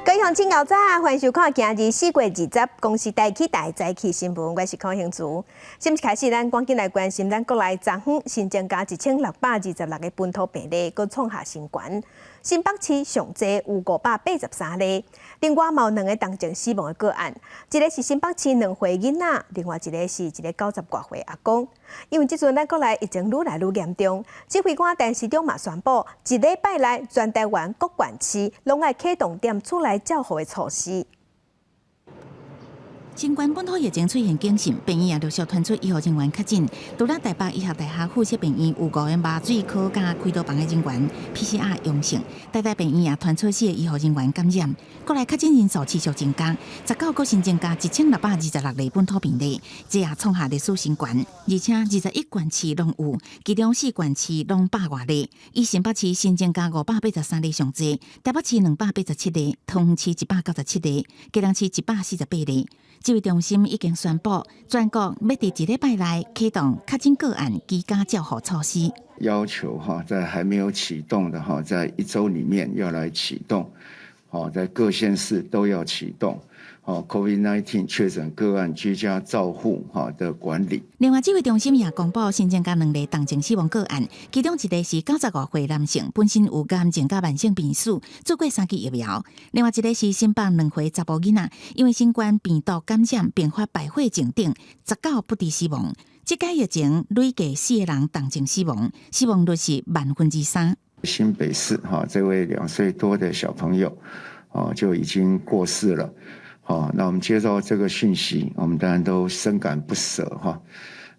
各位鄉親𠢕早，歡迎收看今日4月20公視台起台早起新聞，我是康興慈。新聞開始，咱趕緊來關心咱國內昨昏新增加1626個本土病例，閣創下新高。新北市上濟有583例，另外嘛有兩個重症死亡的個案，一個是新北市2歲囡仔，另外一個是一個90外歲阿公。因為這陣咱國內疫情愈來愈嚴重，指揮官陳時中嘛宣布，一禮拜內全台灣各縣市攏愛啟動踮厝內照護的措施。新冠本土疫情出現警訊，病院也陸續傳出醫護人員確診。除了台北醫學大學附設病院有五個麻醉科佮開刀房的人員 PCR 陽性，台大病院也傳出四個醫護人員感染。國內確診人數持續增加，19閣新增加1626例本土病例，這也創下歷史新高。而且21縣市攏有，其中四縣市攏百外例。以新北市新增加583例上濟，台北市287例，桃園市197例，基隆市148例。指揮中心已經宣布，全國欲佇一禮拜內啟動確診個案居家照護措施。要求哈，在還沒有啟動的哈，在一周裡面要來啟動，好，在各縣市都要啟動。好，COVID-19 確診個案居家照護哈的管理。另外，指揮中心也公布新增加兩例重症死亡個案，其中一個是95外歲男性，本身有癌症佮慢性病史，注過三劑疫苗。另外一個是新北兩歲查埔囡仔，因為新冠病毒感染併發敗血症等，19不治死亡。這屆疫情累計四個人重症死亡，死亡率是萬分之三。新北市哈這位2歲多的小朋友，哦就已經過世了。好，那我們接到這個訊息，我們當然都深感不捨哈。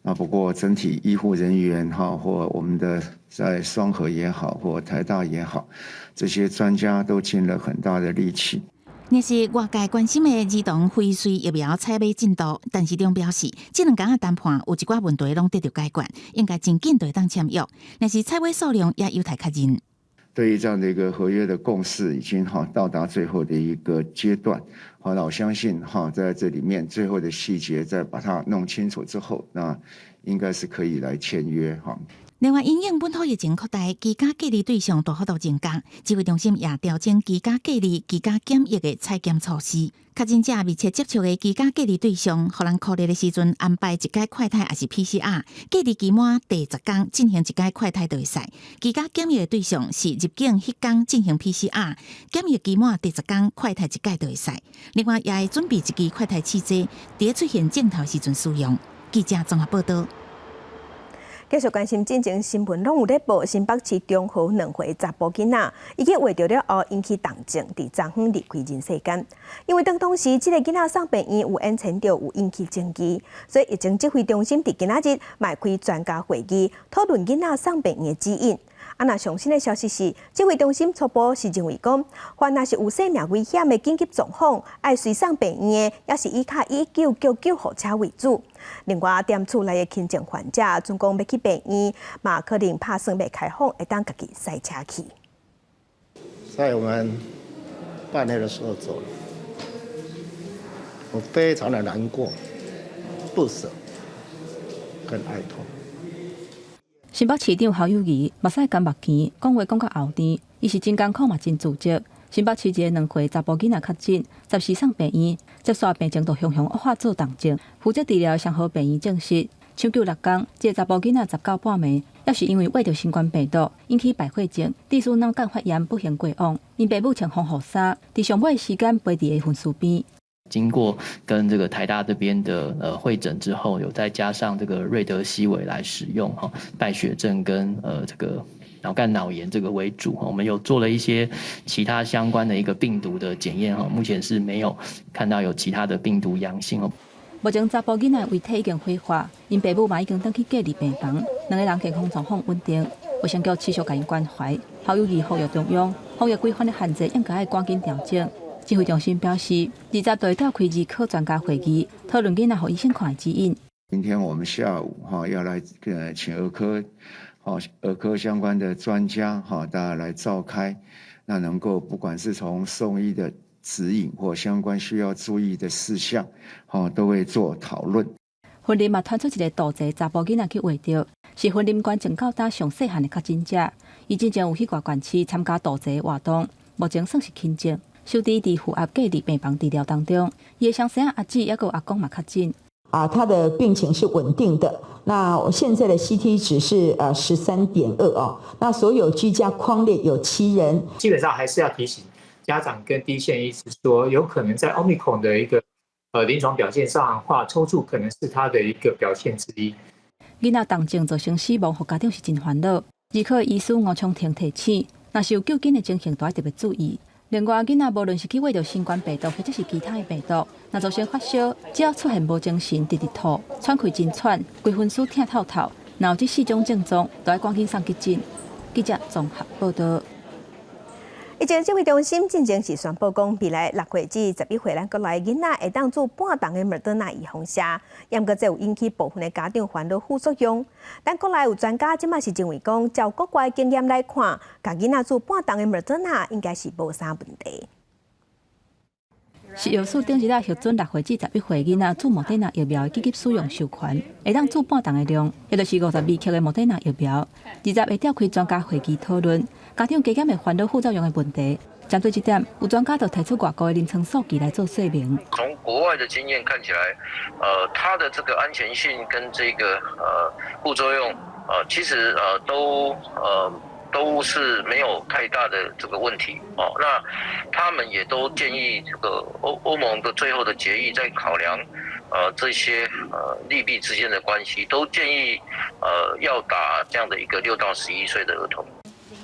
那不過整體醫護人員哈，或我們的在雙和也好，或台大也好，這些專家都盡了很大的力氣。若是外界關心的兒童輝瑞疫苗採買進度，陳時中表示，這兩工仔談判有一寡問題攏得著解決，應該真緊就會當簽約。若是採買數量也有待確認。對於這樣的一個合約的共識，已經哈到達最後的一個階段。好，那我相信哈，在這裡面最後的細節再把它弄清楚之後，那應該是可以來簽約哈。另外，因應本土疫情擴大，居家隔離對象大幅度增加，指揮中心也調整居家隔離、居家檢疫的採檢措施。確診者密切接觸的居家隔離對象，予人箍熱的時陣安排一擺快篩抑是 PCR，隔離期滿第十工進行一擺快篩就會使。居家檢疫的對象是入境彼工進行 PCR，檢疫期滿第十工快篩一擺就會使。另外，也會準備一支快篩試劑，佇出現症頭時陣使用。記者綜合報道。繼續關心進前新聞，攏有咧報新北市中和2歲查埔囡仔，伊去畫著了後引起重症，佇昨昏離開人世間。因為當當時這個囡仔送病院有檢測著有引起爭議，所以疫情指揮中心佇今仔日嘛開專家會議，討論囡仔送病院的指引。啊，若上新的消息是，指揮中心初步是認為講，凡若是有生命危險的緊急狀況，愛隨送病院的，抑是依靠199救護車為主。另外，踮厝內的輕症患者，準講欲去病院，嘛可能拍算欲開放，會當家己駛車去。在我們半夜的時候走了，我非常的難過、不捨跟哀痛。新北市長侯友宜目屎乾目墘，講話講甲喉甜，伊是真艱苦嘛，真自責。新北市一个兩歲查埔囡仔確診，14送病院，接續病情就雄雄惡化做重症，負責治療雙和病院證實，搶救六工，這个查埔囡仔19半暝，抑是因為患著新冠病毒，引起敗血症，致使腦幹發炎不幸過往。𪜶爸母穿防護衫，佇上尾時間陪佇個魂屍邊。經過跟這個台大這邊的會診之後，有再加上這個瑞德西韋來使用哈，敗血症跟這個腦幹腦炎這個為主哈，我們有做了一些其他相關的一個病毒的檢驗哈，目前是沒有看到有其他的病毒陽性哦。目前查埔囡仔遺體已經火化，𪜶爸母嘛已經轉去隔離病房，兩個人健康狀況穩定，衛生局持續共𪜶關懷。侯友宜呼籲中央防疫規範的限制應該愛趕緊調整。指揮中心表示，20日召開兒科專家會議，討論囡仔予醫生看的指引。明天我們下午哈要來請兒科，兒科相關的專家哈，大家來召開，那能夠不管是從送醫的指引或相關需要注意的事項，都會做討論。雲林嘛傳出一个肚臍查埔囡仔去畫著，是雲林縣從到今上細漢的確診者，伊之前有去外縣市參加渡濟活動，目前算是輕症。收治佇負壓隔離病房治療當中。伊的雙生仔阿姊抑閣有阿公嘛確診。啊，他的病情是穩定的。那我現在的 CT 值是13.2哦。那所有居家匡列有七人。基本上還是要提醒家長跟第一線醫師說，有可能在 Omicron 的一個臨床表現上的話，抽搐可能是他的一個表現之一。囡仔重症造成死亡，予家長是真煩惱。兒科醫師吳昌婷提醒，若是有救緊的情形，都愛特別注意。另外，囡仔無論是去秽著新冠病毒，或者是其他的病毒，若造成發燒，只要出現無精神、直直吐、喘氣真喘、規身軀疼透透，若有這四種症狀，都愛趕緊送急診。記者綜合報道。疫情指揮中心進前是宣布講，未來6歲至11歲，咱國內囡仔會當注半筒的莫德納預防射，毋過這有引起部分的家長煩惱副作用。但國內有專家這馬是認為講，照國外經驗來看，共囡仔注半筒的莫德納應該是無啥問題。食藥署頂日仔核准6歲至11歲囡仔注莫德納疫苗的緊急使用授權，會當注半筒的量，也就是52克的莫德納疫苗。20會召開專家會議討論，家長加減會煩惱副作用的問題。針對這點，有專家就提出外國的臨床數據來做說明。從國外的經驗看起來，它的這個安全性跟這個副作用，其實都是沒有太大的這個問題哦。那他們也都建議這個歐盟的最後的決議，在考量這些利弊之間的關係，都建議要打這樣的一個6到11歲的兒童。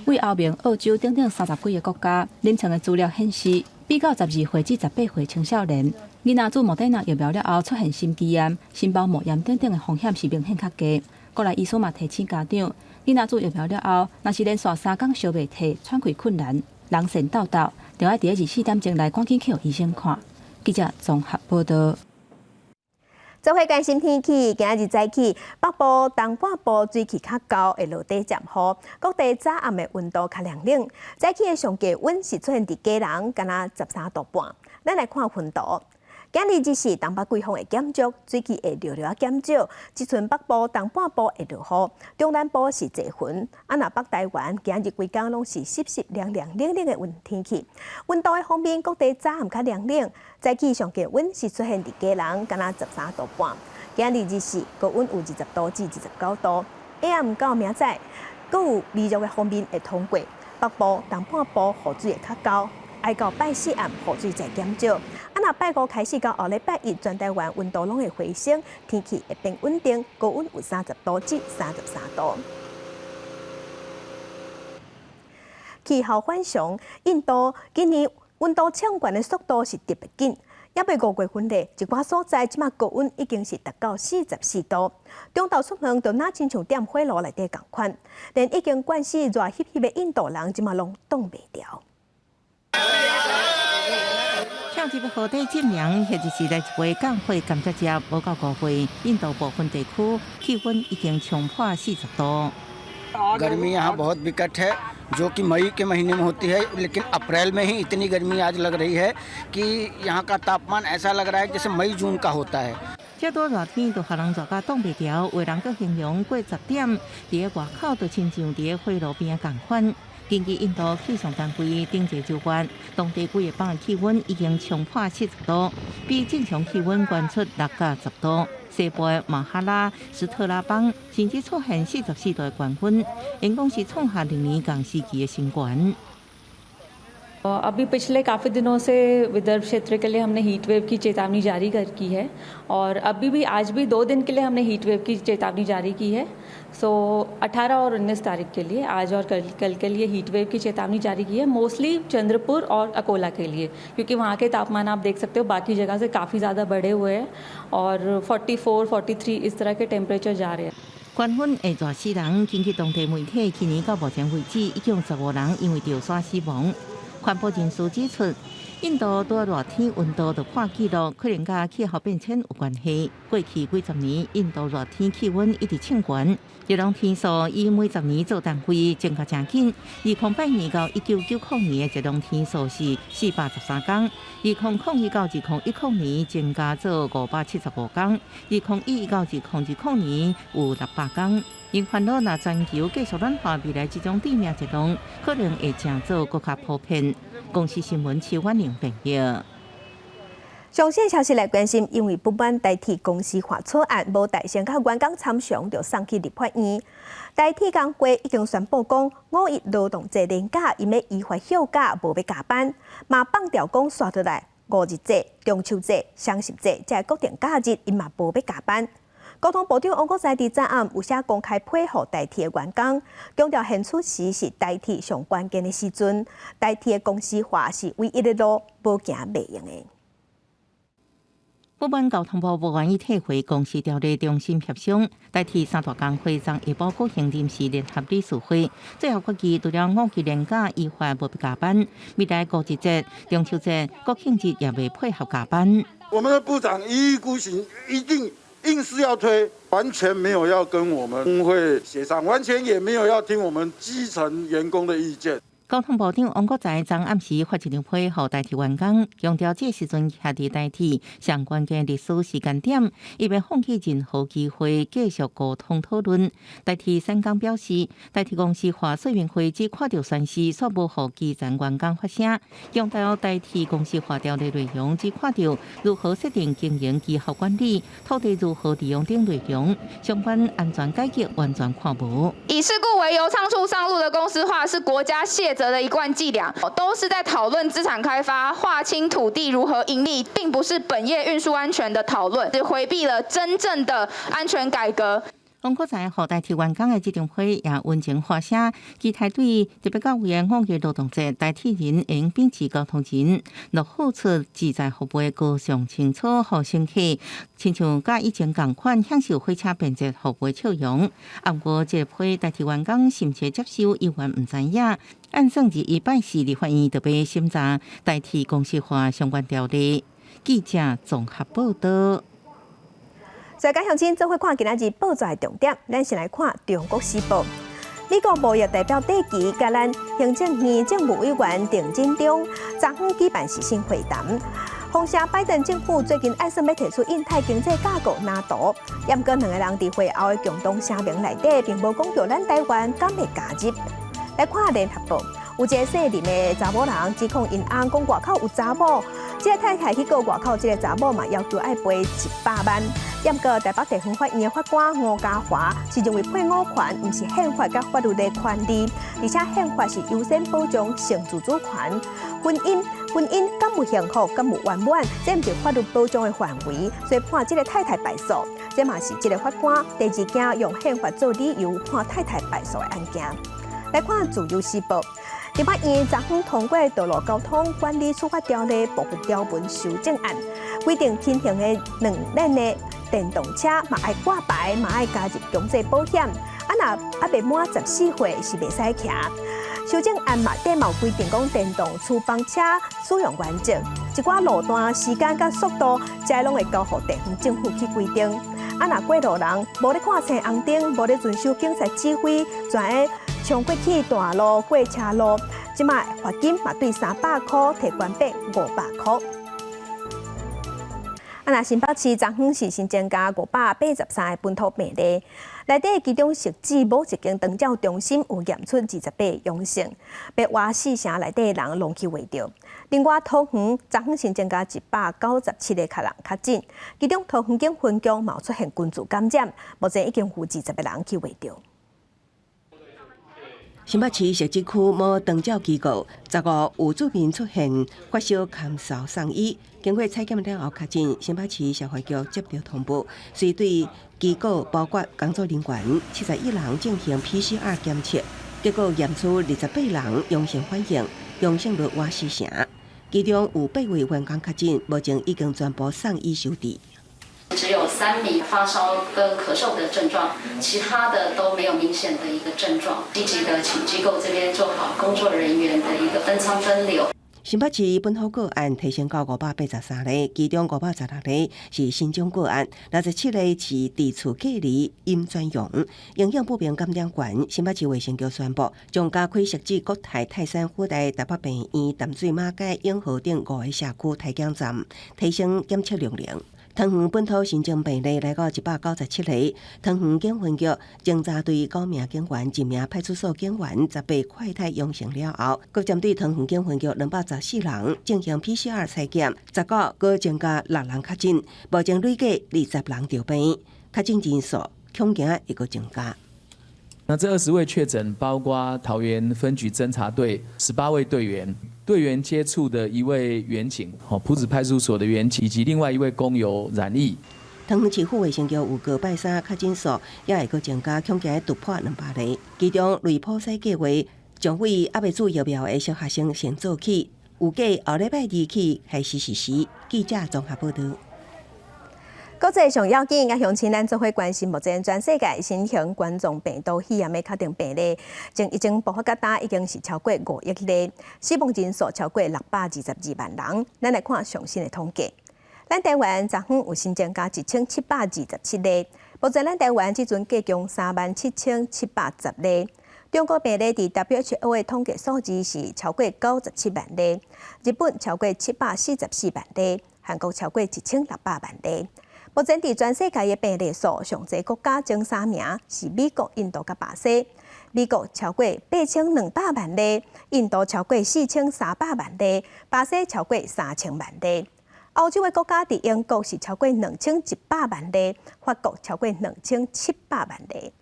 對歐盟、澳洲等等30幾个國家臨床的資料顯示，比較12歲至18歲青少年，囡仔注莫德納疫苗了後出現心肌炎、心包膜炎等等的風險是明顯較低。國內醫師嘛提醒家長，囡仔注疫苗了後，若是連續3工燒袂退、喘氣困難、人神抖抖，就愛佇24點鐘內趕緊去予醫生看。記者綜合報道。做伙關心天氣，今日早起北部、東半部水汽較高，會落短暫雨。各地早暗的溫度較涼冷。早起的上低溫是出現佇基隆，敢若13度半。咱來看雲圖。今日日時東北季風會減弱，水汽會略略減少。這陣北部、東半部會落雨，中南部是濟雲。啊，若北台灣今日規工攏是濕濕涼涼冷冷的溫天氣。溫度的方面，各地早暗較涼冷。早起上低溫是出現佇基隆，敢若13度半。今日日時高溫有20度至29度。下暗到明仔，閣有微弱的鋒面會通過，北部、東半部雨水會較高。愛到拜四暗雨水才減少。啊，若拜五開始到後禮拜一，全台灣溫度攏會回升，天氣會變穩定，高溫有30度至33度。氣候反常，印度今年溫度衝懸的速度是特別緊，猶未5月份咧，一寡所在這馬高溫已經是達到44度。中晝出門就若親像點火爐內底仝款，連已經慣死熱翕翕的印度人，這馬攏擋袂牢。跳入河底浸涼，或者是來一杯降火甘蔗汁，無夠5月，印度部分地區氣溫已經衝破40度。 गर्मी यहाँ बहुत विकट है जो कि मई के महीने में होती है, लेकिन अप्रैल में ही इतनी गर्मी आज लग रही है कि यहाँ का तापमान ऐसा लग रहा है जैसे मई जून का होता है。這多熱天就予人熱甲擋袂牢，有人閣形容過10點，佇个外口就親像佇个火爐邊仝款。根據印度氣象單位頂一個週月，當地幾个班氣溫已經衝破40度，比正常氣溫懸出6到10度。西部的馬哈拉斯特拉邦甚至出現44度的高溫，𪜶講是創下歷年仝時期的新高。 अभी पिछले काफ़ी दिनों से विदर्भ क्षेत्र के लिए हमने हीट वेव की चेतावनी जारी कर की है और अभी भी आज भी 2 दिन के लिए हमने हीट वेव की चेतावनी जारी की है। सो 18 और 19 तारीख के लिए, आज और कल, कल के लिए हीट वेव की चेतावनी जारी की है, मोस्टली चंद्रपुर और अकोला के लिए, क्योंकि वहाँ के तापमान आप देख सकते हो बाकी जगह से काफ़ी ज़्यादा बढ़े हुए हैं और 44, 43 इस तरह के टेम्परेचर जा रहे हैं。高溫會熱死人，根據當地媒體，去年到目前為止，已經有15人因為著熱死亡。環保人士指出，印度拄熱天溫度就破紀錄，可能佮氣候變遷有關係。過去幾十年，印度熱天氣溫一直衝懸，熱浪天數以每十年做單位增加誠緊。2008年到1990年的熱浪天數是413天，2001到2010年增加做575天，2011到2020年有600天。𪜶煩惱，若全球繼續暖化，未來這種致命熱浪可能會成做閣較普遍。公視新聞，徐婉玲。變異。上新消息來關心，因為不滿台鐵公司化草案無代先佮員工參詳，就送去立法院。台鐵工會已經宣布講，五一勞動節連假𪜶欲依法休假，無欲加班。嘛放調講，紲落來五一節、中秋節、雙十節這國定假日，𪜶嘛無欲加班。交通部長王國材佇昨暗有寫公開批予台鐵的員工，強調現此時是台鐵上關鍵的時陣，台鐵公司化是唯一的路，無行袂用的。不滿交通部無願意退回公司條例重新協商，台鐵三大工會昨下晡舉行臨時聯合理事會，最後決議除了五一連假依法無欲加班，未來五一節、中秋節、國慶節也袂配合加班。我們的部長一意孤行，一定硬是要推，完全沒有要跟我們工會協商，完全也沒有要聽我們基層員工的意見。交通部長王國材昨暗時發一張批予台鐵員工，強調這時陣徛佇台鐵上關鍵歷史時間點，伊袂放棄任何機會繼續溝通討論。台鐵三工表示，台鐵公司化說明會只看著宣示，煞無予基層員工發聲，強調台鐵公司化條例內容只看著如何設定經營績效管理、土地如何利用等內容，相關安全改革完全看無。以事故為由倉促上路的公司化，是國家卸責的一貫伎倆，都是在討論資產開發、劃清土地如何盈利，並不是本業運輸安全的討論，是迴避了真正的安全改革。王國材予台鐵員工的這張批也溫情發聲，期待對特別到位的五一勞動節，台鐵人會秉持交通人落好處自在服務的高尚情操予乘客，親像佮以前仝款享受火車便捷服務笑容。毋過這批台鐵員工深切接受，猶原毋知影。按算佇禮拜四立法院就欲審查台鐵公司化相關條例。記者綜合報道。所以，鄉親做伙看今仔日報紙的重點，咱先來看《中國時報》。美國貿易代表戴琪佮咱行政院政務委員鄭振中昨昏舉辦視訊會談。風聲拜登政府最近按算欲提出印太經濟架構藍圖，毋過兩个人佇會後的共同聲明內底，並無講著咱台灣敢會加入。來看聯合報，有一个姓林的查某人指控𪜶翁講外口有查某，這个太太去告外口這个查某嘛，要求愛賠100萬。毋過台北地方法院的法官吳家華是認為配偶權毋是憲法佮法律的權利，而且憲法是優先保障性自主權。婚姻敢有幸福，敢有圓滿，這毋是法律保障的範圍，所以判這个太太敗訴。這嘛是這个法官第二件用憲法做理由判太太敗訴的案件。來看《自由時報》，立法院昨昏通過《道路交通管理處罰條例》部分條文修正案，規定輕型的兩輪的電動車嘛愛掛牌，嘛愛加入強制保險。啊，若猶未滿14歲是袂使騎。修正案嘛底嘛有規定講，電動粗幫車使用原則，一寡路段時間佮速度，這攏會交予地方政府去規定。啊，若過路人無咧看青紅燈，無咧遵守警察指揮，全會衝過去大路過車路，這擺罰金嘛對300箍提懸變500箍。啊，若新北市昨昏是新增加583个本土病例，內底其中汐止某一間長照中心有驗出28个陽性，欲活四成內底的人攏去穢著。另外，桃園昨昏新增加197个人確診，其中桃園警分局嘛出現群聚感染，目前已經有20個人去穢著。新北市汐止區某長照機構，15有住民出現發燒、咳嗽送醫，經過採檢了後確診，新北市社會局接到通報，隨對機構包括工作人員71人進行 PCR 檢測，結果驗出28人陽性反應，陽性率倚四成，其中有八位員工確診，目前已經全部送醫收治。只有3名發燒跟咳嗽的症狀，其他的都沒有明顯的一個症狀。積極的請機構這邊做好工作人員的一個分艙分流。新北市本土個案提升到583例，其中516例是新增個案，67例是佇厝隔離陰轉陽。營養不明感染懸，新北市衛生局宣布，將加開汐止國泰泰山輔大台北病院淡水馬偕永和等五个社區篩檢站，提升檢測量能。桃園本土新增病例來到197例。桃園警分局偵查隊九名警員、一名派出所警員18快篩陽性了後，閣針對桃園警分局214人進行 PCR 採檢，19閣增加六人確診，目前累計20人著病，確診人數恐驚會閣增加。那這20位確診包括桃園分局偵查隊18位隊員，隊員接觸的一位員警，哦，埔子派出所的員警，以及另外一位工友染疫。桃園市府衛生局預告拜三確診數也會閣增加，恐驚突破200例。其中類普篩計劃將為猶未注疫苗的小學生先做起，預計後禮拜二起開始實施。記者綜合報道。國際上要緊，啊，鄉親咱做伙關心目前全世界新型冠狀病毒肺炎的確診病例，從疫情爆發到今已經是超過5億例，死亡人數超過622萬人。咱來看上新的統計，咱台灣昨昏有新增加1727例，目前咱台灣這陣計共37,710例。中國病例佇 WHO 的統計數字是超過97萬例，日本超過744萬例，韓國超過1600萬例。目前佇全世界的病例數，上濟國家前三名是美國、印度佮巴西。美國超過8200萬例，印度超過4300萬例，巴西超過3000萬例。歐洲的國家佇英國是超過2100萬例，法國超過2700萬例。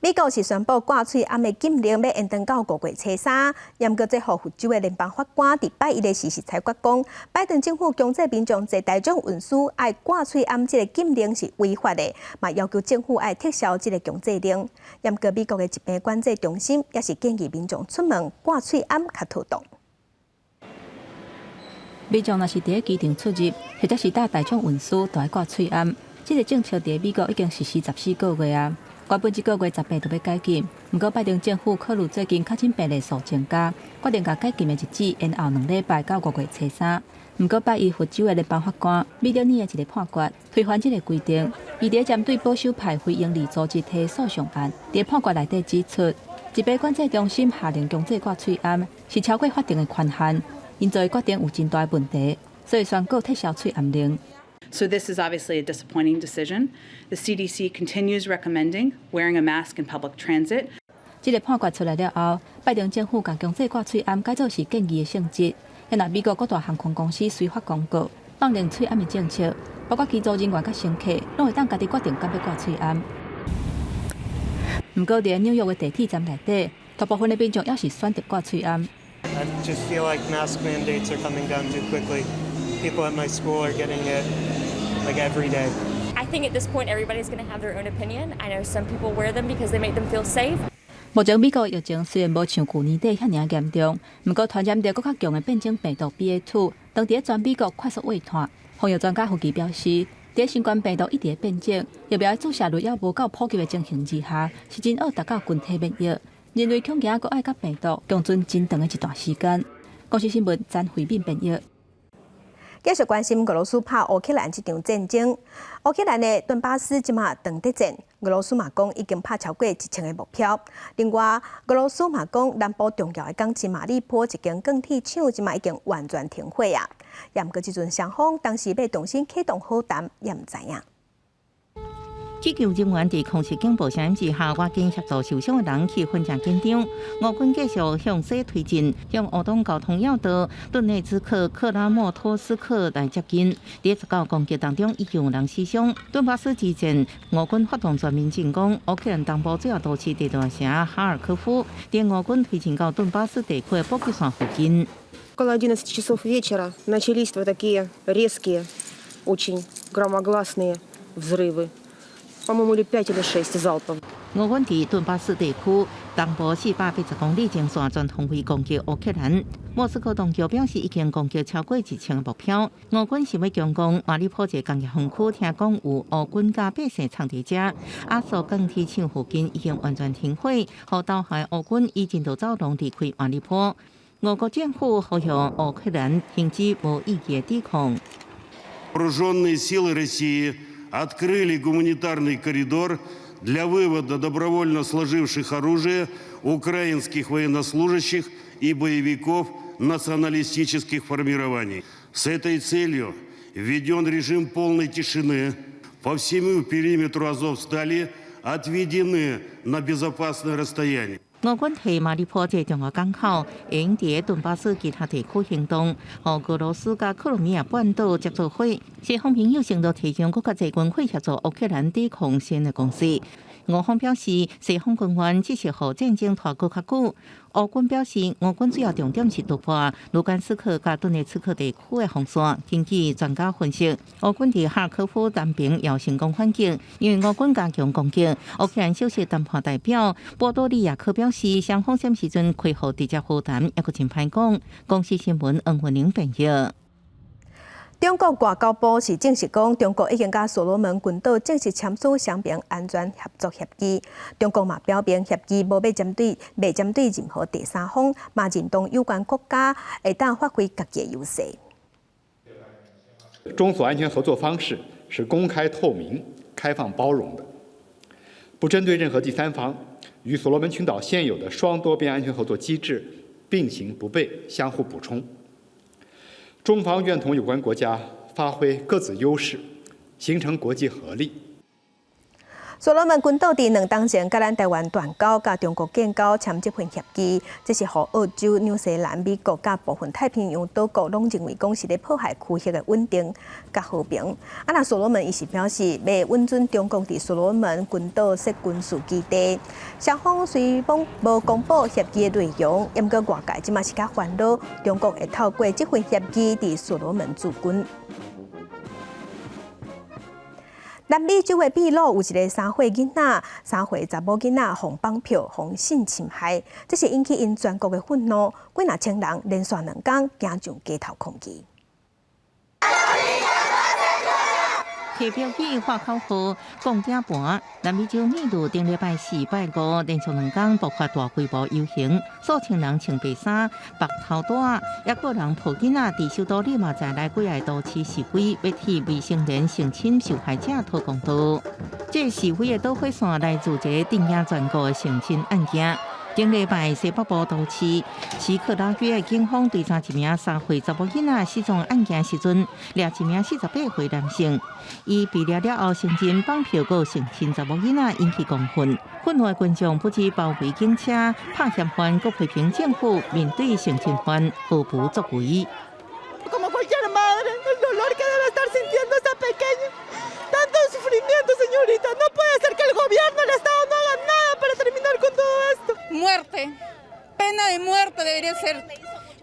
美國是宣布掛喙罨的禁令，欲延長到5月初3。毋過這予佛州的聯邦法官佇拜一的時是裁決講，拜登政府強制民眾坐大眾運輸愛掛喙罨這个禁令是違法的，嘛要求政府愛撤銷這个強制令。毋過美國的疾病管制中心也是建議民眾出門掛喙罨較妥當。民眾若是佇咧機場出入，或者是搭大眾運輸，都愛掛喙罨。這个政策佇美國已經實施14個月啊。原本這個月18就欲解禁，毋過拜登政府考慮最近確診病例數增加，決定共解禁的日子延後2禮拜到5月初3。毋過拜一佛州的聯邦法官米德尼的一个判決推翻這个規定，伊佇針對保守派非營利組織提訴訟案，佇判決內底指出，疾病管制中心下令強制掛喙罨是超過法定的權限，𪜶做的決定有真大的問題，所以宣告撤銷喙罨令。 So this is obviously a disappointing decision. The CDC continues recommending wearing a mask in public transit. 這个判決出來了後，拜登政府共強制掛喙罨改做是建議的性質。若美國各大航空公司隨發公告，放任喙罨的政策，包括機組人員佮乘客，攏會當家己決定敢欲掛喙罨。毋過，佇紐約的地鐵站內底，大部分的民眾猶是選擇掛喙罨。 I just feel like mask mandates are coming down too quickly. People at my school are getting it like every day. I think at this point everybody's going to have their own opinion. I know some people wear them because they make them feel safe. 目前美國疫情雖然無像舊年底遐爾仔嚴重，毋過傳染力閣較強的變種病毒 BA.2，當佇咧全美國快速拡散。防疫專家福奇表示，佇新冠病毒一直變種，疫苗的注射率猶無夠普及的情形之下，是真僫達到群體免疫。人類恐驚閣愛佮病毒共存真長的一段時間。公視新聞詹惠敏編譯。繼續關心俄羅斯拍烏克蘭這場戰爭。烏克蘭的頓巴斯這馬當佇戰，俄羅斯嘛講已經拍超過1000個目標。另外，俄羅斯嘛講南部重要的港市馬里波一間鋼鐵廠這馬已經完全停火啊。也毋過這陣雙方當時欲重新啟動和談，也毋知影。急救人員佇空襲警報聲音之下，趕緊協助受傷的人氣氛誠緊張。俄軍繼續向西推進，向烏東交通要道頓內茲克克拉莫托斯克來接近。佇19攻擊當中，已經有人死傷。頓巴斯之戰，俄軍發動全面進攻，烏克蘭東部主要都市第大城哈爾科夫，佇俄軍推進到頓巴斯地區的補給線附近。 Около 11 часов вечера начались вот такие резкие, очень громогласные взрывы. По-моему, или пять или шесть залпов. 俄軍佇頓巴斯地區東部480公里前線全方位攻擊烏克蘭。莫斯科當局表示，已經攻擊超過1000個目標。俄軍想欲強攻馬里波一個工業園區，聽講有烏軍佮百姓藏佇遮。亞速鋼鐵廠附近已經完全停火，予投降烏軍以人道走廊離開馬里波。俄國政府呼籲烏克蘭停止無意義的抵抗。 Вооруженные силы России открыли гуманитарный коридор для вывода добровольно сложивших оружие украинских военнослужащих и боевиков националистических формирований. С этой целью Введен режим полной тишины. По всему периметру Азовстали отведены на безопасное расстояние. 俄軍佇馬里波這重要港口，會用佇頓巴斯其他地區行動，予俄羅斯佮克里米亞半島接做伙。西方朋友承諾提供閣較濟軍費協助烏克蘭抵抗新的攻勢。俄方表示，西方軍援只是予戰爭拖閣較久。烏軍表示，俄軍主要重點是突破盧甘斯克佮頓涅茨克地區的防線。根據專家分析，烏軍佇哈爾科夫南邊也成功反擊，因為俄軍加強攻擊。烏克蘭首席談判代表波多利亞克表示，雙方啥時陣開予直接和談，猶閣真歹講。公視新聞黃文玲編譯。中國外交部是證實講，中國已經佮所羅門群島正式簽署雙邊安全合作協議。中國嘛表明協議無欲針對，袂針對任何第三方，嘛認同有關國家會當發揮家己的優勢。中索安全合作方式是公開透明、開放包容的，不針對任何第三方，與所羅門群島現有的雙多邊安全合作機制並行不悖，相互補充。中方願同有關國家發揮各自優勢，形成國際合力。所羅門群島佇2冬前，佮咱台灣斷交，佮中國建交，簽這份協議，這是予澳洲、紐西蘭、美國佮部分太平洋島國攏認為講是咧破壞區域的穩定佮和平。啊，若所羅門伊是表示欲允准中國佇所羅門群島設軍事基地。雙方雖講無公布協議的內容，毋過外界這馬是較煩惱，中國會透過這份協議佇所羅門駐軍。南美洲的秘魯有一个3歲囡仔，3歲查某囡仔予綁票，予性侵害，這是引起𪜶全國的憤怒，幾若千人連續2工行上街頭抗議。提標語、喊口號、講鼎盤，南美洲秘魯頂禮拜四、拜五連續2工爆發大規模遊行，數千人穿白衫、縛頭帶，猶閣有人抱囡仔，佇首都利馬在內幾个都市示威，欲替未成年性侵受害者討公道。這示威的導火線來自一个震驚全國的性侵案件。頂禮拜西北部都市奇克拉約的警方追查一名3歲查某囡仔失蹤案件時陣，掠一名48歲男性，伊被掠了後承認綁票閣性侵查某囡仔，引起公憤。憤怒的群眾不止包圍警車，拍嫌犯，閣批評政府面對性侵犯毫無作為。 Como cualquier madre, el dolor que debe estar sintiendo esa pequeña, tanto sufrimiento, señorita. No puede ser que el gobierno, el Estado no haga nada para terminar con todo esto. Muerte, pena de muerte debería ser.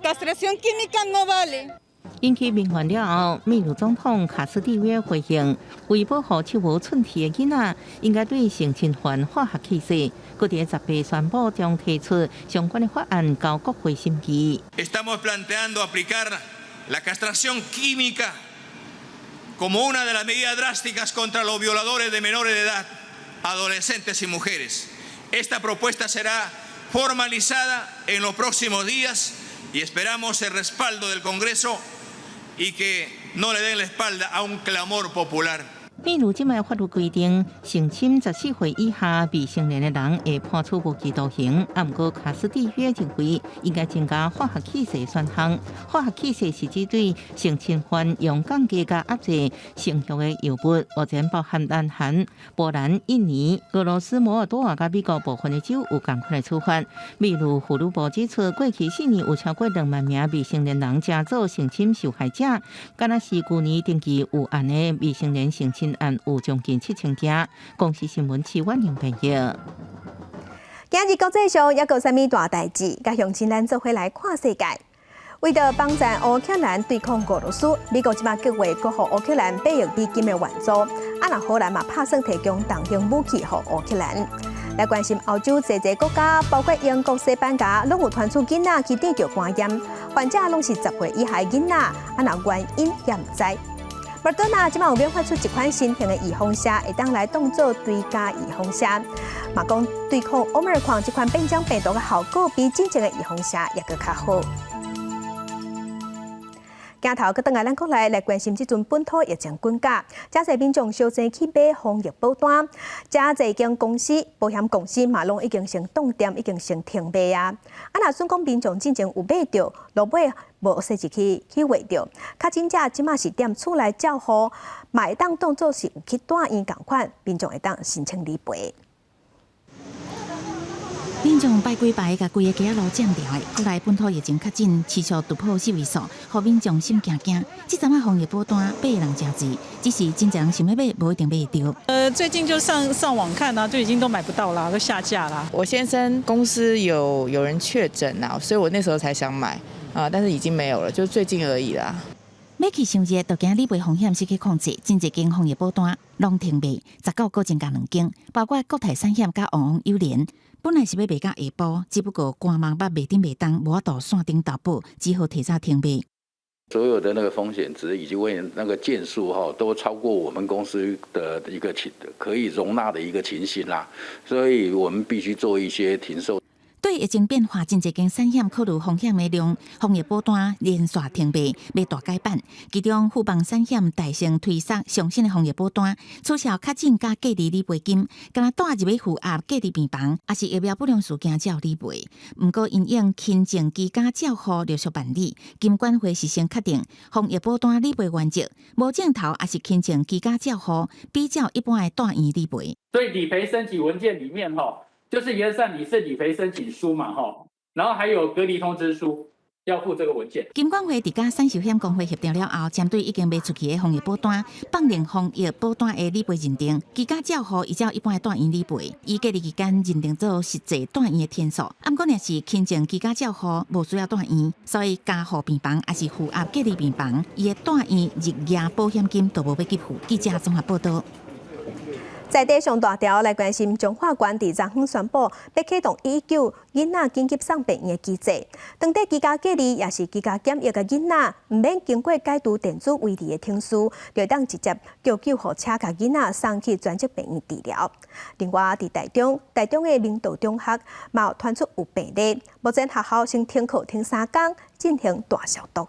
Castración química no vale. 引起民怨了後，秘魯總統卡斯蒂約回應，為保護手無寸鐵的囡仔，應該對性侵犯化學起訴。閣佇18宣布將提出相關的法案交國會審議。 Estamos planteando aplicar la castración química como una de las medidas drásticas contra los violadores de menores de edad, adolescentes y mujeres. Esta propuesta será formalizada en los próximos días y esperamos el respaldo del Congreso y que no le den la espalda a un clamor popular. 秘魯這擺法律規定，性侵14歲以下未成年的人會判處無期徒刑。啊，毋過卡斯蒂約認為應該增加化學起訴選項。化學起訴是指對性侵犯用降低佮壓制性慾的藥物，目前包含南韓、波蘭、印尼、俄羅斯、摩爾多瓦佮美國部分的州有仝款的處罰。秘魯婦女部指出，過去4年有超過2萬名未成年人成做性侵受害者，敢若是舊年登記有案的未成年性侵案有將近7000件。公視新聞徐婉玲編譯。今日國際上猶閣有啥物大代誌？佮鄉親咱做伙來看世界。為著幫助烏克蘭對抗俄羅斯，美國這擺計劃閣予烏克蘭8億美金的援助。啊，若荷蘭嘛拍算提供重型武器予烏克蘭。來關心歐洲濟濟國家，包括英國、西班牙，攏有傳出囡仔去得著肝炎，患者攏是10歲以下囡仔，啊，若原因也毋知。莫德納這擺有研發出一款新型的預防射，會當來當做追加預防射。嘛講對抗奧密克戎這款變種病毒的效果，比之前的預防射猶閣較好。鏡頭閣轉來咱國內來關心這陣本土疫情滾價，誠濟民眾相爭去買防疫保單，誠濟間公司、保險公司嘛攏已經先凍店，已經先停賣啊。啊，若算講民眾進前有買著，落尾無細入去去畫著。確診者這馬是踮厝內照護，嘛會當當做是有去住院仝款，民眾會當申請理賠。民眾排幾排，共規个街仔路佔牢的。國內本土疫情確診持續突破四位數，予民眾心驚驚。這陣仔防疫保單買的人誠濟，只是真濟人想欲買，無一定買會著。最近就上上網看啊，就已經都買不到啦，都下架啦。我先生公司有人確診啊，所以我那時候才想買啊，但是已經沒有了，就最近而已啦。欲去傷熱，就驚理賠風險失去控制，真濟間防疫保單攏停賣，19閣增加兩間，包括國泰產險佮旺旺友聯。本來是欲賣到下晡，只不過官網捌賣頂袂動，無法度線頂投保，只好提早停賣。所有的那個風險值以及為那個件數哈，都超過我們公司的一個情可以容納的一個情形啦，所以我們必須做一些停售。對疫情變化，真濟間產險考慮風險的量，防疫保單連續停賣，欲大改版。其中富邦產險大聲推出上新的防疫保單，取消確診佮隔離理賠金，干焦帶入去負壓隔離病房，抑是疫苗不良事件才有理賠。毋過因應輕症居家照護陸續辦理，金管會是先確定防疫保單理賠原則，無症頭抑是輕症居家照護，比照一般的住院理賠。所以理賠申請文件裡面，吼，就是原則上你是理賠申請書嘛，吼，然後還有隔離通知書，要附這個文件。金管會佇佮產壽險公會協調了後，針對已經賣出去的防疫保單，放寬防疫保單的理賠認定，居家照護依照一般的住院理賠，以隔離期間認定做實際住院的天數。毋過若是輕症居家照護，無需要住院，所以加護病房抑是負壓隔離病房，伊的住院日夜保險金都無欲給付。記者綜合報道。在地上大條來關心，彰化縣佇昨昏宣布，欲啟動119囡仔緊急送病院的機制。當地居家隔離抑是居家檢疫的囡仔，毋免經過解除電子圍籬的程序，就會當直接叫救護車共囡仔送去專責病院治療。另外，佇台中，台中的明道中學嘛有傳出有病例，目前學校先停課停3工，進行大消毒。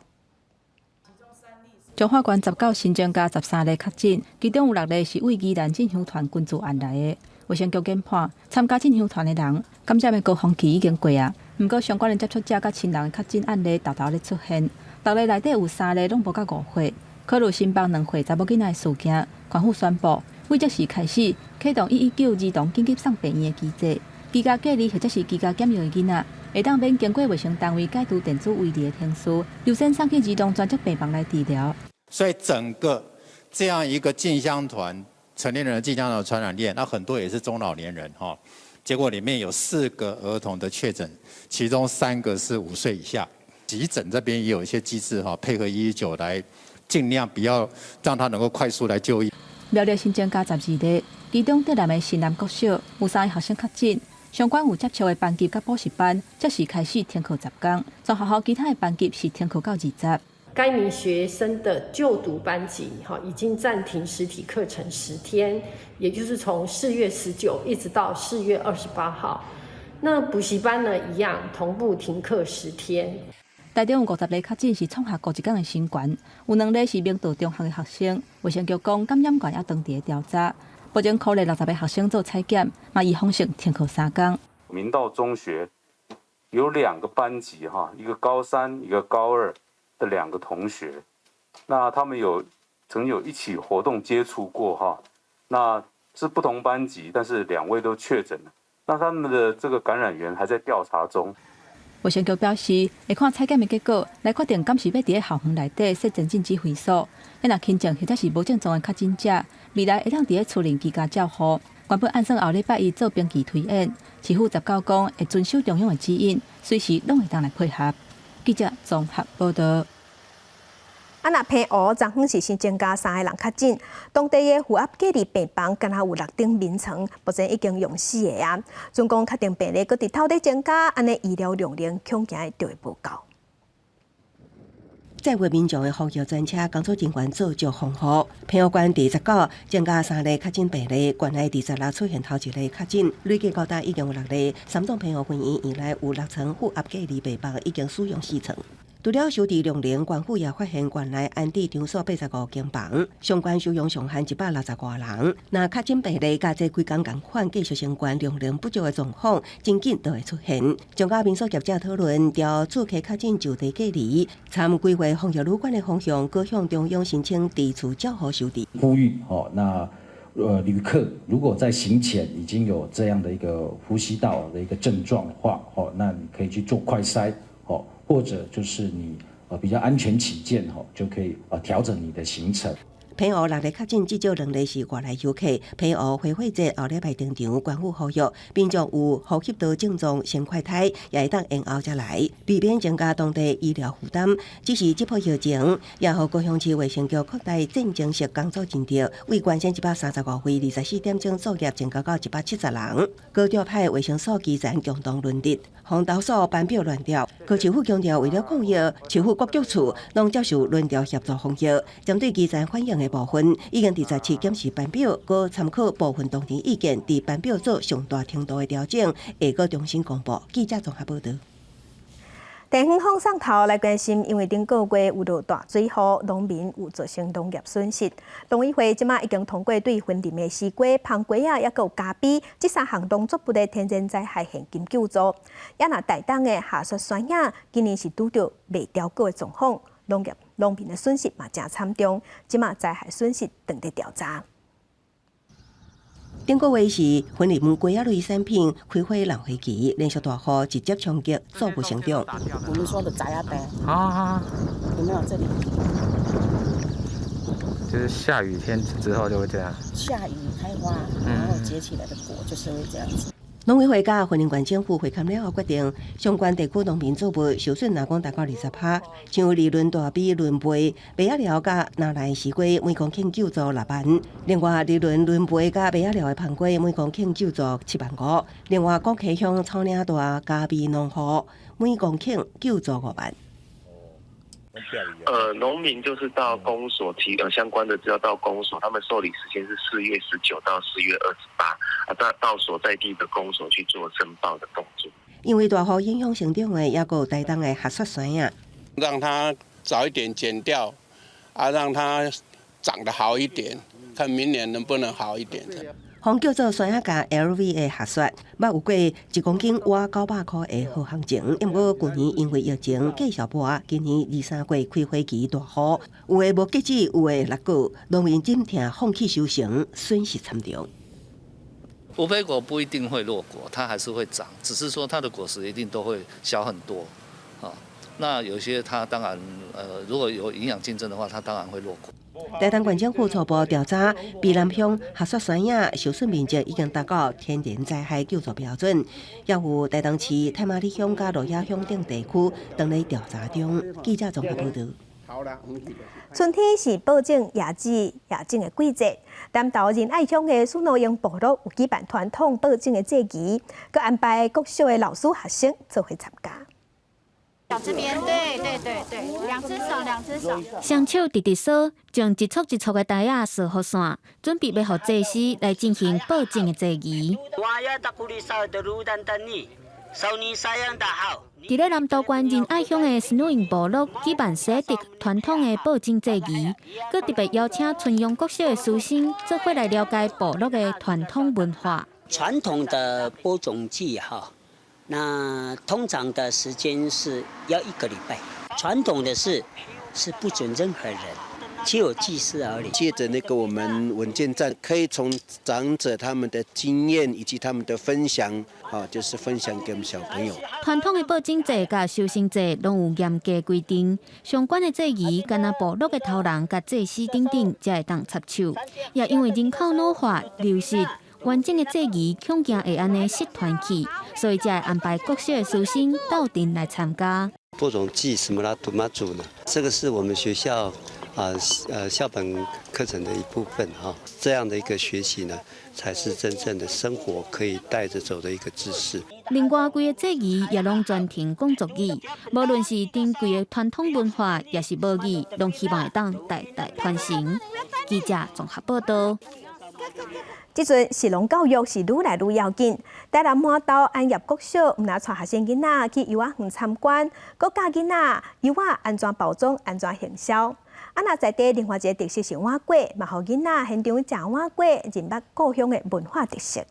彰化縣19新增加13例確診，其中有六例是對宜蘭進香團群聚案來的。衛生局研判，參加進香團的人感染的高峰期已經過啊。毋過相關的接觸者佮親人的確診案例沓沓咧出現，六例內底有三例攏無到5歲。考慮新北2歲查某囡仔的事件，縣府宣布，對這時開始啟動119兒童緊急送病院的機制，居家隔離或者是居家檢疫的囡仔，會當免經過衛生單位解除電子圍籬的程序，優先送去兒童專責病房來治療。所以整個這樣一個進香團，成年人的進香團傳染鏈，那很多也是中老年人哈。結果裡面有4個兒童的確診，其中3個是5歲以下。急診這邊也有一些機制哈，配合119來盡量不要讓他能夠快速來就醫。苗栗新增加12例，其中竹南的新南國小有三个學生確診。相關有接觸的班級佮補習班，這時開始停課10工。全學校其他的班級是停課到20。該名學生的就讀班級，哈，已經暫停實體課程10天，也就是從4月19一直到4月28號。那補習班呢，一樣同步停課10天。台中有50例確診是創學過一工的新懸，有兩例是明道中學的學生。衛生局講感染源猶當佇咧調查，目前鼓勵60個學生做採檢，嘛預防性停課3工。明道中學有兩個班級，哈，一個高三，一個高二的兩個同學，那他們有曾有一起活動接觸過，哈，那是不同班級，但是兩位都確診了，那他們的這個感染源還在調查中。衛生局表示，會看採檢的結果來決定，敢是欲佇咧校園內底設前進指揮所。若輕症或者是無症狀的確診者，未來會當佇咧厝裡居家照護。原本按算後禮拜一做兵棋推演，市府19講會遵守中央的指引，隨時攏會當來配合。記者綜合報道。啊，若澎湖昨昏是新增加三个人確診，當地的負壓隔離病房敢若有六張眠床，目前已經用四个啊。總共確定病例閣佇透咧增加，按呢醫療量能恐驚就會無夠。載運民眾的防疫專車工作人員做足防護。澎湖縣佇19增加三例確診病例，縣內佇26出現頭一例確診，累計到今已經有六例。三總澎湖分院院內有六床負壓隔離病房已經使用四床。除了收治龍寧，縣府也發現縣內安置場所85間房，相關收容上限160外人。若確診病例佮這幾工仝款繼續升懸，量能不足的狀況，真緊就會出現。專家民宿業者討論，調住客確診就地隔離，參規劃防疫旅館的方向，閣向中央申請支持照護收治。呼籲哦，那旅客如果在行前已經有這樣的一個呼吸道的一個症狀的話，哦，那你可以去做快篩，哦，或者就是你比較安全起見，吼，就可以調整你的行程。澎湖六例確診，至少兩例是外來遊客。澎湖花火節後禮拜登場，縣府呼籲民眾有呼吸道症狀先快篩，也會當延後才來，避免增加當地醫療負擔。只是這波疫情，也予高雄市衛生局擴大戰爭式工作陣地，為關心135位24點鐘作業增加到170人。閣調派衛生所基層共同輪值，防投訴班表亂調。高市府強調，為了抗疫，市府各局處攏接受輪調協助防疫。針對基層反映的部分，已經佇27檢視班表，閣參考部分當地意見，佇班表做上大程度的調整，會閣重新公布。記者綜合報導。地方放送頭來關心，因為頂個月有落大水雨，農民有造成農業損失。農委會這馬已經通過對雲林的西瓜、番瓜仔，抑閣有咖啡這三項農作物的天然災害現金救助。也若台東的下雪山仔，今年是拄著袂凋果的狀況，農業農民的損失嘛誠慘重，這馬災害損失正佇調查。頂個月是雲林瓜仔類產品開花輪花期，連續大雨直接衝擊作物成長。我們說的雜芽白啊，有沒有這裡？就是下雨天之後就會這樣。下雨開花，然後結起來的果就是會這樣子。農委會佮雲林縣政府會勘了後決定，相關地區農民作物受損，若講達到20%，像二崙大埤崙背麥仔寮佮拿來西瓜，每公頃救助6萬；另外二崙崙背佮麥仔寮的番瓜，每公頃救助7萬5；另外國溪鄉草嶺大咖啡農戶，每公頃救助5萬。農民就是到公所提相關的資料到公所，他們受理時間是4月19到4月28，啊，到所在地的公所去做申報的動作。因為大雨影響成長的，抑閣有台東的下雪山仔，讓它早一點剪掉，啊，讓它長得好一點，看明年能不能好一點。予叫做山仔佮 LV 的下雪，捌有過1公斤倚900箍的好行情。毋過舊年因為疫情繼續無，今年二三月開花期大雨，有的無結籽，有的落果，農民忍痛放棄收成，損失慘重。烏飛果不一定會落果，它還是會長，只是說它的果實一定都會小很多。啊，那有些它當然，如果有營養競爭的話，它當然會落果。台東縣政府初步調查，卑南鄉下雪山仔受損面積已經達到天然災害救助標準，也有台東市太麻里鄉佮鹿野鄉等地區正咧調查中。記者綜合報導。春天是播種椰子椰種的季節，南投仁愛鄉的斯諾英部落有舉辦傳統播種的祭儀，閣安排國小的老師學生做伙參加。這邊，對對對對，兩隻手，兩隻手。雙手直直掃，將一束一束的袋仔掃予散，準備欲予祭司來進行播種的祭儀。佇咧南投縣仁愛鄉的斯諾英部落舉辦西迪傳統的播種祭儀，閣特別邀請春陽國小的師生做伙來了解部落的傳統文化。傳統的播種祭哈。那通常的時間是要一個禮拜。傳統的是不准任何人，只有祭司而已。借著那個我們文健站，可以從長者他們的經驗以及他們的分享，啊，就是分享給我們小朋友。傳統的播種祭佮收成祭攏有嚴格規定，相關的祭儀，干焦部落的頭人佮祭司等等，才會當插手。也因為人口老化流失。完整的祭儀恐驚會按呢失傳去，所以才會安排國小的師生鬥陣來參加。播種祭什麼啦，土馬祖呢？這個是我們學校啊，校本課程的一部分哈。這樣的一個學習呢，才是真正的生活可以帶着走的一個知識。另外，規個祭儀也攏全程講族語，無論是珍貴的傳統文化，抑是母語，攏希望會當代代傳承。記者綜合報導。這陣食農教育是愈來愈要緊。台南麻豆安業國小，毋但帶學生囡仔去柚仔園參觀，閣教囡仔柚仔按怎包裝、按怎行銷。啊，若在地另外一個特色是碗粿，嘛予囡仔現場食碗粿，認捌故鄉的文化特色。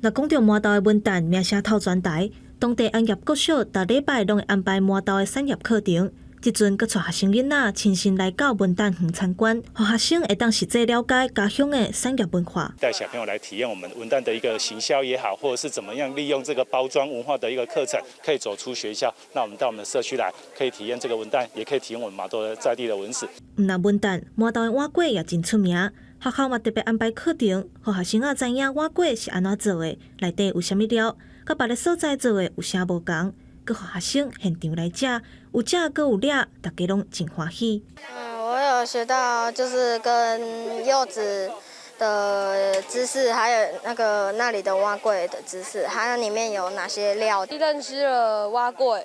若講著麻豆的文旦名聲透全台，當地安業國小逐禮拜攏會安排麻豆的產業課程。這陣閣帶學生囡仔親身來到文旦園參觀，予學生會當實際了解家鄉的產業文化。帶小朋友來體驗我們文旦的一個行銷也好，或者是怎麼樣利用這個包裝文化的一個課程，可以走出學校，那我們到我們的社區來，可以體驗這個文旦，也可以體驗我們麻豆的在地的文史。毋但文旦，麻豆的碗粿也真出名。學校嘛特別安排課程，予學生仔知影碗粿是按怎做的，內底有啥物料，佮別个所在做的有啥無仝，閣予學生現場來食，有食閣有掠，大家攏真歡喜。嗯，我有學到就是跟柚子的知識，還有那個那裡的碗粿的知識，還有裡面有哪些料。認識了碗粿，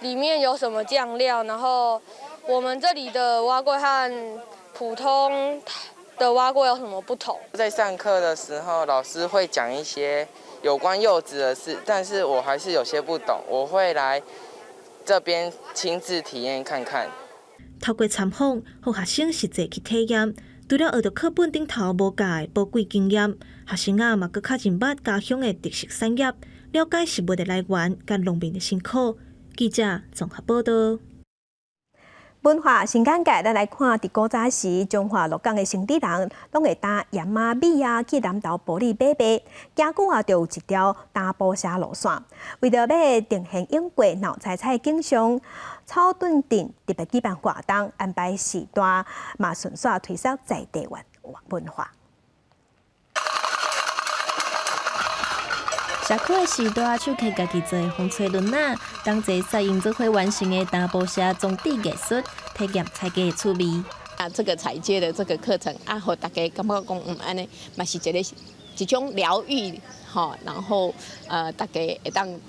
裡面有什麼醬料，然後我們這裡的碗粿和普通的碗粿有什麼不同？在上課的時候，老師會講一些有關柚子的事，但是我還是有些不懂，我會來這邊親自體驗看看。透過參訪，予學生實際去體驗，除了學著課本頂頭無教的寶貴經驗，學生仔嘛閣較認捌家鄉的特色產業，了解食物的來源佮農民的辛苦。記者綜合報道。文化新簡介，咱來看，佇古早時，彰化鹿港的生理人攏會擔鹽仔米仔去南投埔里買賣，行久啊，就有一條大埔社路線。為著欲呈現永過鬧彩彩的景象，草屯鎮特別舉辦活動，安排時段，嘛順紲推廣在地文化。社區的時代，手提家己做的風吹輪仔，同齊採用做伙完成的大埔社裝置藝術，體驗踩街的趣味。啊，這個踩街的這個課程啊，予大家感覺講，按呢嘛是一個一種療癒，吼，然後大家會當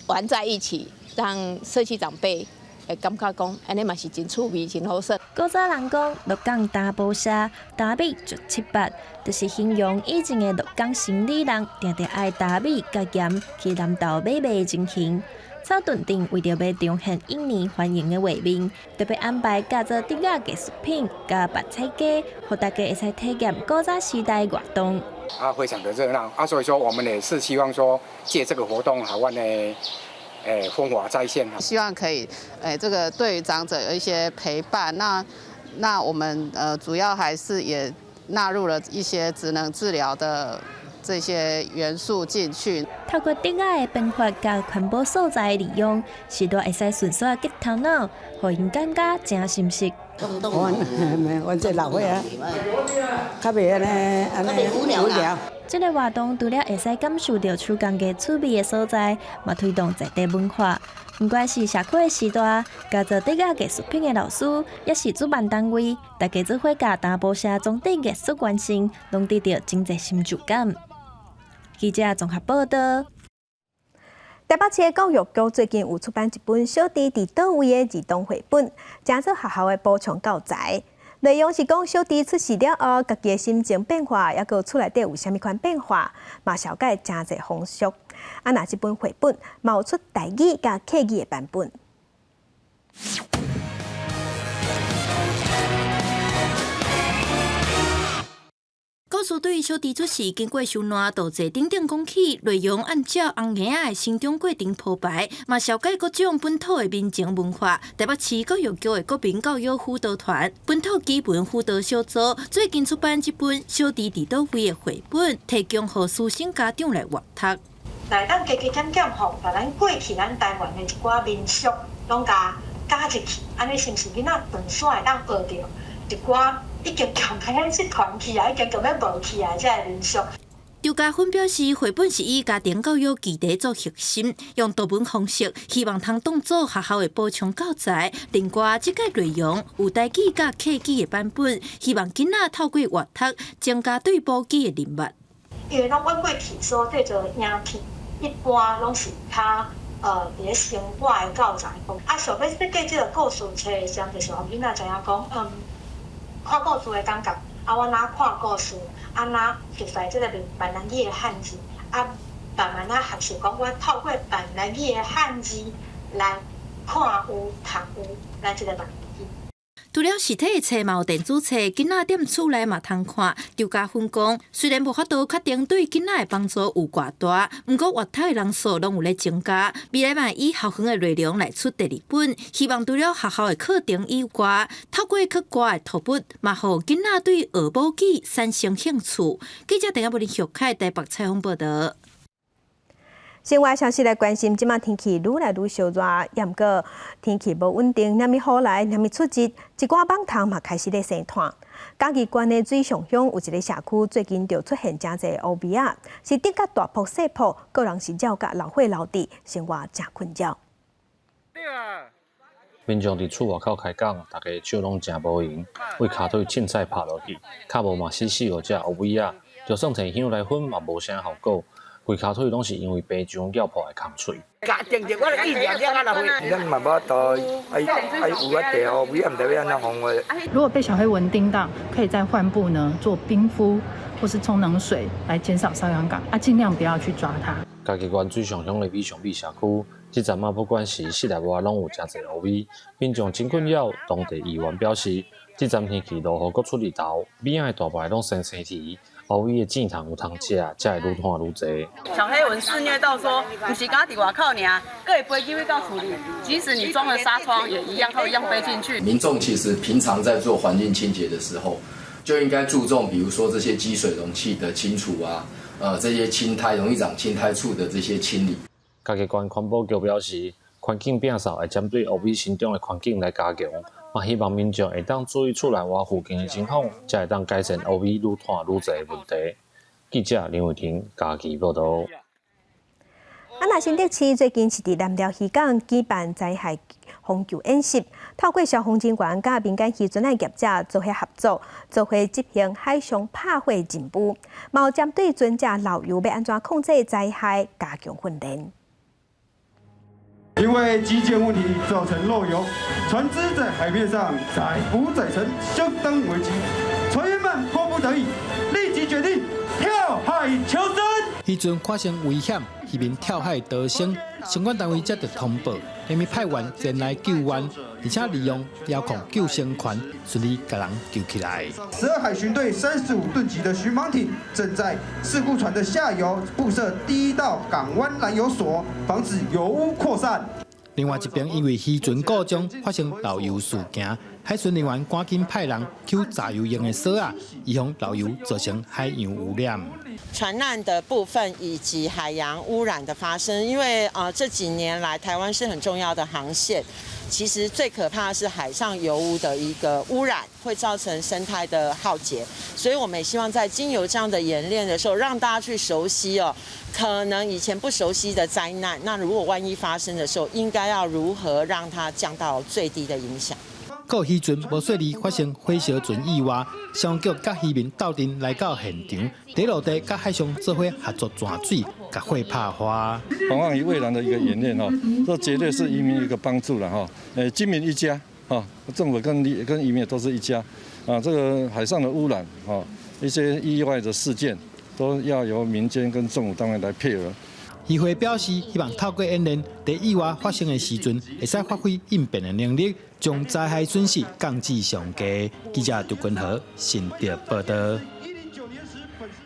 玩在一起，讓社區長輩會感覺講，按呢嘛是真趣味，真好耍。古早人講，鹿港大埔社擔米絕七八，就是形容以前的鹿港生理人，定定愛擔米佮鹽去南投買賣的情形。草屯鎮為著欲彰顯印尼歡迎的畫面，特別安排教做竹仔藝術品，佮辦踩街，予大家會使體驗古早時代活動。啊，非常的熱鬧啊，所以說我們也是希望說借這個活動，予阮的風華再現。希望可以，這個對於長者有一些陪伴。那我們主要還是也納入了一些職能治療的這些元素進去。透過竹仔的編法佮環保素材利用，時代會使順紲激頭腦，予𪜶感覺誠心適。阮這老歲仔，較袂按呢按呢無聊。這個活動除了會使感受著手工藝趣味的所在，嘛推動在地文化。不管是社區的時代，教做竹仔藝術品的老師，抑是主辦單位，大家做伙共大埔社裝置藝術完成，攏得著真濟成就感。記者綜合報道。台北市的教育局最近有出版一本小豬佇佗位的兒童繪本，成做學校的補充教材。內容是講小豬出世了後，家己的心情變化，抑閣厝內底有啥物款變化，嘛紹介誠濟風俗。啊，若這本繪本嘛有出台語佮客語的版本。故事對小豬出世經過受難、渡濟等等講起，內容按照紅嬰仔的成長過程鋪排，嘛紹介各種本土的民情文化。台北市教育局的國民教育輔導團、本土基本輔導小組最近出版這本《小豬佇佗位》的繪本，提供予師生家長來閱讀。來當加加減減吼，共咱過去咱台灣的一寡民俗攏共加入去，按呢是毋是囡仔轉煞會當學著一寡？已經強欲失傳去啊，已經強欲無去啊，這个民俗。張家芬表示，繪本是以家庭教育基地做核心，用圖文方式，希望通當做學校的補充教材。另外，這个內容有台語佮客語的版本，希望囡仔透過閱讀，增加對母語的認捌。因為攏阮過去所製作影片，一般攏是較佇咧生活的教材。啊，想欲設計這个故事冊的時陣，就是予囡仔知影講，看故事的感覺，啊，我若看故事，按怎熟悉這个閩南語的漢字，啊，慢慢仔學習講，我透過閩南語的漢字來看有讀有咱這個閩南語。除了實體的冊，嘛有電子冊，囡仔踮厝內嘛通看。張家芬講，雖然無法度確定對囡仔的幫助有偌大，毋過閱讀的人數攏有咧增加。未來嘛以校園的內容來出第二本，希望除了學校的課程以外，透過較歌的圖筆，嘛予囡仔對學母語產生興趣。記者鄧亞柏林玉凱台北採訪報道。另外消息來關心，這馬天氣愈來愈燒熱，也毋過天氣無穩定，連雨來，連出日，一寡蠓蟲嘛開始咧生湠。嘉義縣的水上鄉有一个社區，最近就出現誠濟烏尾仔，是叮甲大瀑細瀑，個人是繞甲流血流滴，生活誠困擾。民眾佇厝外口開講，逐家手攏誠無閒，為跤腿凊彩拍落去，較無嘛死死予隻烏尾仔，就算提香來熏嘛無啥效果。規跤腿攏是因為白漿咬破的空喙。定定我一兩兩啊來回。咱嘛無法度，愛愛有啊地烏尾仔，毋知欲按怎防護。如果被小黑蚊叮到，可以在患部呢做冰敷或是沖冷水來減少瘙癢感，啊，盡量不要去抓它。嘉義縣水上鄉的美上美社區，這陣仔不管是室內外，攏有誠濟烏尾，民眾真困擾。當地議員表示，這陣天氣落雨閣出日頭，尾仔的大排攏生青苔。烏尾的箭蟲有通食，才會愈湠愈濟。小黑蚊肆虐到說，毋是干焦佇外口爾，閣會飛入去到厝裡，即使你裝了紗窗，也一樣，它一樣飛進去。民眾其實平常在做環境清潔的時候，就應該注重，比如說這些積水容器的清除啊，這些青苔容易長青苔處的這些清理。嘉義縣環保局表示，環境摒掃會針對烏尾生長的環境來加強。嘛，希望民眾會當注意厝內外附近的情況，才會當改善烏尾愈湠愈濟的問題。記者林偉婷嘉義報道。啊，那新竹市最近是佇南寮漁港舉辦災害防救演習，透過消防人員佮民間漁船的業者做伙合作，做伙執行海上拍火任務，嘛有針對船隻漏油欲按怎控制災害加強訓練。因為機件問題造成漏油，船隻在海面上載浮載沉，相當危急。船員們迫不得已，立即決定跳海求生。漁船發生危險，漁民跳海逃生，相關單位接到通報，連日派員前來救援，而且利用遙控救生圈順利共人救起來。12海巡隊35噸級的巡防艇正在事故船的下游布設第一道港灣攔油索，防止油污擴散。另外一邊，因為漁船故障發生漏油事件，海巡人員趕緊派人搝炸油用的索仔，預防漏油造成海洋污染。船難的部分以及海洋污染的發生，因為啊這幾年來台灣是很重要的航線，其實最可怕的是海上油污的一個污染，會造成生態的浩劫，所以我們也希望在經由這樣的演練的時候，讓大家去熟悉哦，可能以前不熟悉的災難，那如果萬一發生的時候，應該要如何讓它降到最低的影響。閣漁船無細膩發生火燒船意外，消防局佮漁民鬥陣來到現場，佇陸地佮海上做伙合作鑽水，共火拍花。防範於未然的一個演練哦，這絕對是漁民一個幫助了哈。誒，軍民一家啊，政府跟漁民也都是一家啊。這個海上的污染啊，一些意外的事件，都要由民間跟政府單位來配合。漁會表示，希望透過演練，佇意外發生的時陣，會使發揮應變的能力，將災害損失降至上低。記者杜君豪新竹報道。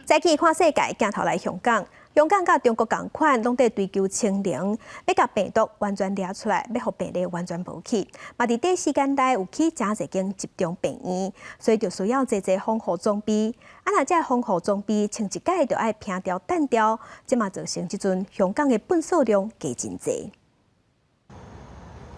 再去看世界，鏡頭來香港，香港佮中國仝款，攏佇追求清零，欲共病毒完全掠出來，欲予病例完全無去。嘛，佇短時間內有起誠濟間集中病院，所以就需要濟濟防護裝備。啊，若這防護裝備穿一擺就愛拚掉擲掉，這嘛造成這陣香港的糞埽量加真濟。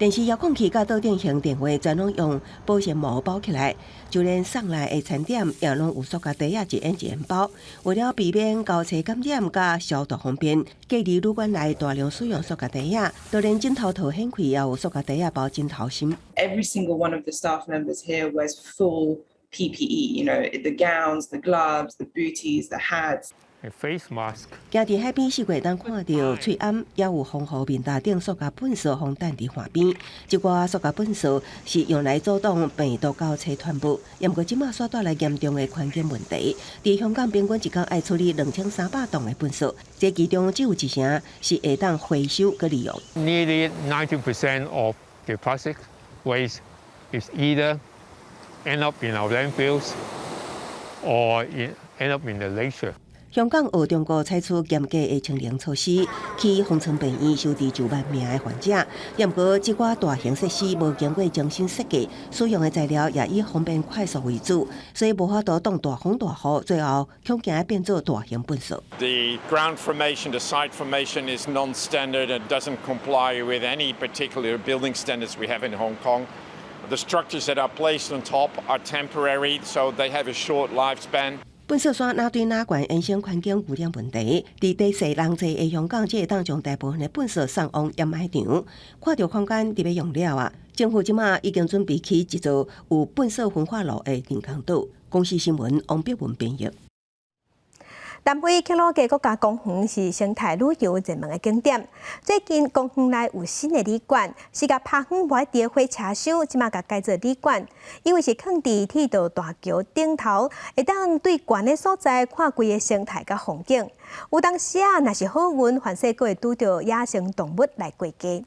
電視遙控器佮桌頂型電話全攏用保鮮膜包起來，就連送來的餐點也攏有塑膠袋仔一掩一掩包。為了避免交叉感染佮消毒方便，隔離旅館內大量使用塑膠袋仔，就連枕頭套掀開也有塑膠袋仔包枕頭芯。 Every single one of the staff members here wears full PPE, the gowns, the gloves, the booties, the hats. A face mask. 行佇海邊四界當看著翠頷，也有防護面罩頂塑膠糞埽予擲佇岸邊。這寡塑膠糞埽是用來阻擋病毒到冊傳播，毋過這馬煞帶來嚴重的環境問題。佇香港平均一工愛處理2300噸的糞埽，這其中只有一成是會當回收閣利用。 Nearly 90% of the plastic waste is either end up in our landfills or end up in the nature. 香港學中國採取嚴格的清零措施，去方艙病院收治9萬名的患者。毋過，這寡大型設施無經過精心設計，使用的材料也以方便快速為主，所以無法度擋大風大雨，最後恐驚變做大型糞埽。 The ground formation, the site formation is non-standard and doesn't comply with any particular building standards we have in Hong Kong. The structures that are placed on top are temporary, so they have a short lifespan. 糞埽山若對若懸，衍生環境污染問題。佇地細人濟的香港，這會當將大部分的糞埽送往掩埋場。看著空間佇欲用了啊，政府這馬已經準備起一座有糞埽焚化爐的人工島。公視新聞王碧文編譯。南非克魯格國家公園是生態旅遊熱門的景點。最近公園內有新的旅館，是共拍遠無愛佇的火車廂，這馬共改做旅館。因為是囥佇鐵道大橋頂頭，會當對懸的所在看規个生態佮風景。有當時啊，若是好運，凡勢閣會拄著野生動物來過街。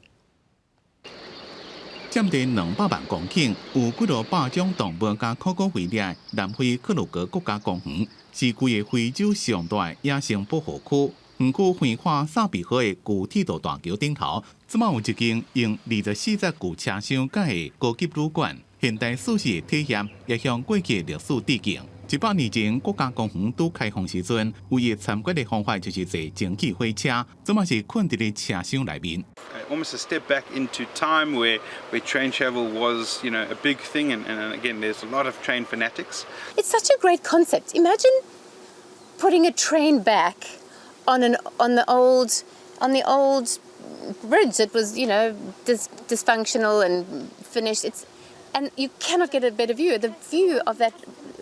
佔地200萬公頃，有幾落百種動物佮可可為列，南非克魯格國家公園是規個非洲上大野生保護區。園區橫跨薩比河的舊鐵道大橋頂頭，這馬有一間用24節舊車廂蓋的高級旅館，現代舒適的體驗，也向過去的歷史致敬。100年前，國家公園拄開放時陣，唯一參觀的方法就是坐蒸汽火車，這馬是睏佇咧車廂內面。 Almost a step back into time where train travel was a big thing. And again, there's a lot of train fanatics. It's such a great concept. Imagine putting a train back on the old bridge that was dysfunctional and finished. And you cannot get a better view. The view of that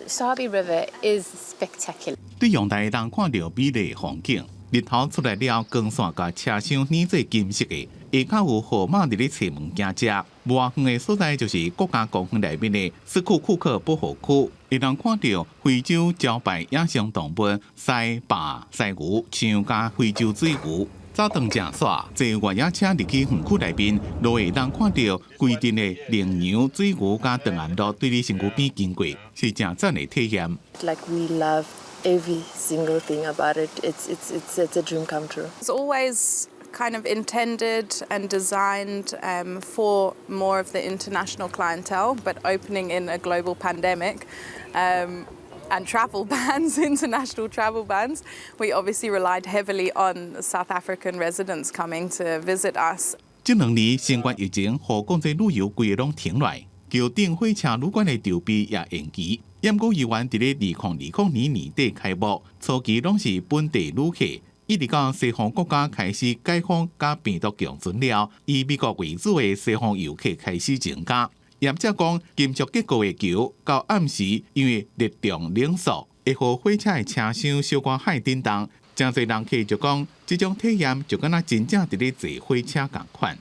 Sabie River is spectacular. 對陽台會當看著美麗的風景，日頭出來了，光線共車廂染做金色的。下跤有河馬佇咧揣物件食。無偌遠的所在就是國家公園內面的斯庫庫克保護區，會當看著非洲招牌野生動物獅、豹、犀牛、象佮非洲水牛。走長正線，坐越野車入去園區內面，就會當看著規陣的羚羊、水牛佮長頷鹿對你身軀邊經過，是誠讚的體驗。 Like we love every single thing about it. It's a dream come true. It's always kind of intended and designed for more of the international clientele, but opening in a global pandemic and travel bans, international travel bans, we obviously relied heavily on South African residents coming to visit us. 這兩年新冠疫情，予國際旅遊規个攏停落來，橋頂火車旅館的籌備也延期。毋過猶原佇咧2020年年底開幕，初期攏是本地旅客，一直到西方國家開始解封佮病毒共存了，以美國為主的西方遊客開始增加。業者講，金屬結構的橋到暗時因為熱重冷縮，會予火車的車廂小可幌振動。誠濟人客就講，這種體驗就敢若真正佇咧坐火車仝款。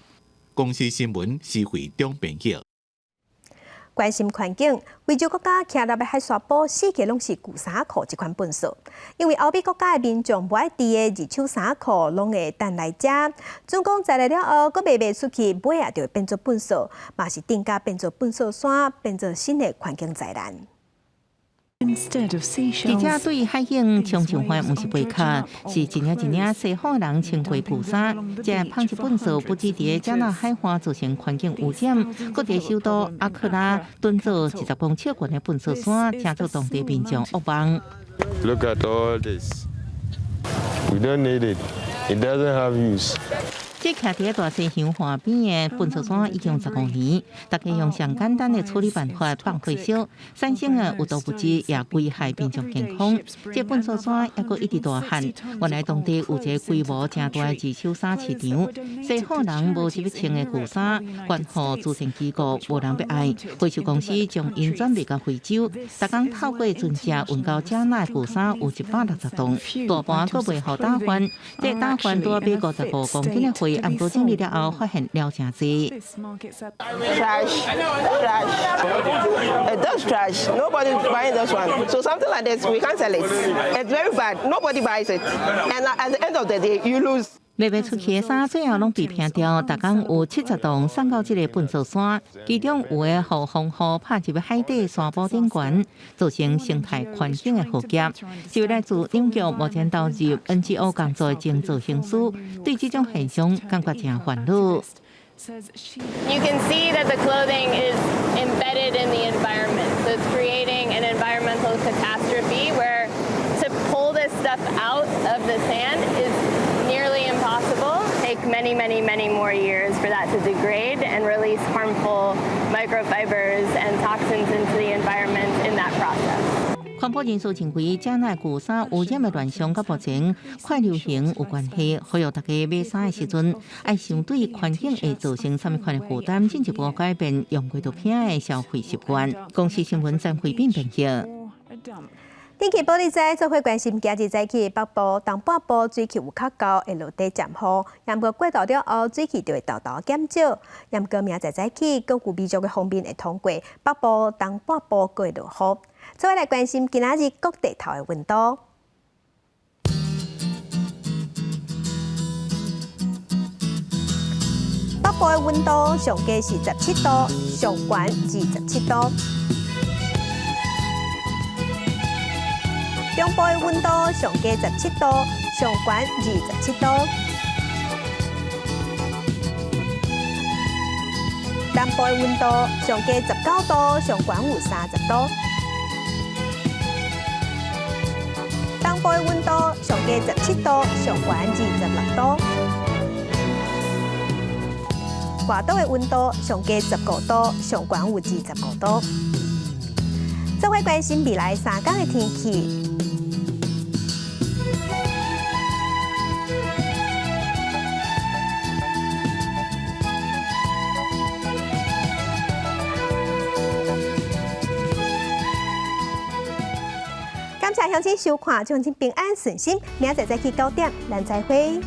公視新聞施惠中編譯。關心環境，非洲國家徛立的海沙埔，四界攏是舊衫褲這款糞埽。因為歐美國家的民眾無愛挃的二手衫褲，攏會等來遮。準講載來了後，閣賣袂出去，尾仔就會變做糞埽，嘛是頂加變做糞埽山，變做新的環境災難。而且對海景衝上岸，毋是貝殼，是一領一領西方人穿過舊衫。這紡織糞埽不止佇加納海岸造成環境污染，閣佇首都阿克拉囤做20公尺懸的糞埽山，成做當地民眾噩夢。 Look at all this. We don't need it. It doesn't have use. 這徛佇大西洋岸邊的糞埽山已經15年，大家用上簡單的處理辦法放火燒，產生的有毒物質也危害民眾健康。這糞埽山猶閣一直大旱，原來當地有一个規模誠大的二手衫市場，西方人無啥欲穿的舊衫，捐予慈善機構，無人欲愛，回收公司將𪜶轉賣予非洲。逐工透過船隻運到遮的舊衫有160棟，大半閣袂予打翻。這打翻拄仔買55公斤的貨，毋過整理了後發現了誠濟。 Trash, trash. That's trash. Nobody buying this one. So something like this, we can't sell it. It's very bad. Nobody buys it. And at the end of the day, you lose. 賣袂出去的衫，最後攏被拼掉。逐工有70棟送到這个糞埽山，其中有的予風雨拍入海底沙埔頂懸，造成生態環境的浩劫。這位來自紐約目前投入 NGO 工作的前造型師，對這種現象感覺誠煩惱。 You can see that the clothing is embedded in the environment. So it's creating an environmental catastrophe where to pull this stuff out of the sand is nearly impossible. Take many, many, many more years for that to degrade and release harmful microfibers and toxins into the environment in that process. 環保人士認為，遮的舊衫污染的亂象，佮目前快流行有關係。呼籲大家買衫的時陣，愛想對環境會造成啥物款的負擔，進一步改變用過就摒的消費習慣。公視新聞曾慧敏編譯。天氣報你知，做伙關心今日早起北部、東半部水汽有較高，會落底漸雨。毋過過晝了後，水汽就會沓沓減少。毋過明仔載早起，閣有微弱的鋒面會通過北部、東半部，閣會落雨。做伙來關心今仔日各地頭的溫度。北部的溫度上低是17度，上懸27度。中部的溫度上低17度，上懸27度。南部的溫度上低19度，上懸有30度。東部的溫度上低17度，上懸26度。外島的溫度上低15度，上懸有25度。做伙關心未來3天的天氣。感謝鄉親收看，祝鄉親平安順心。明仔載早起9點，咱再會。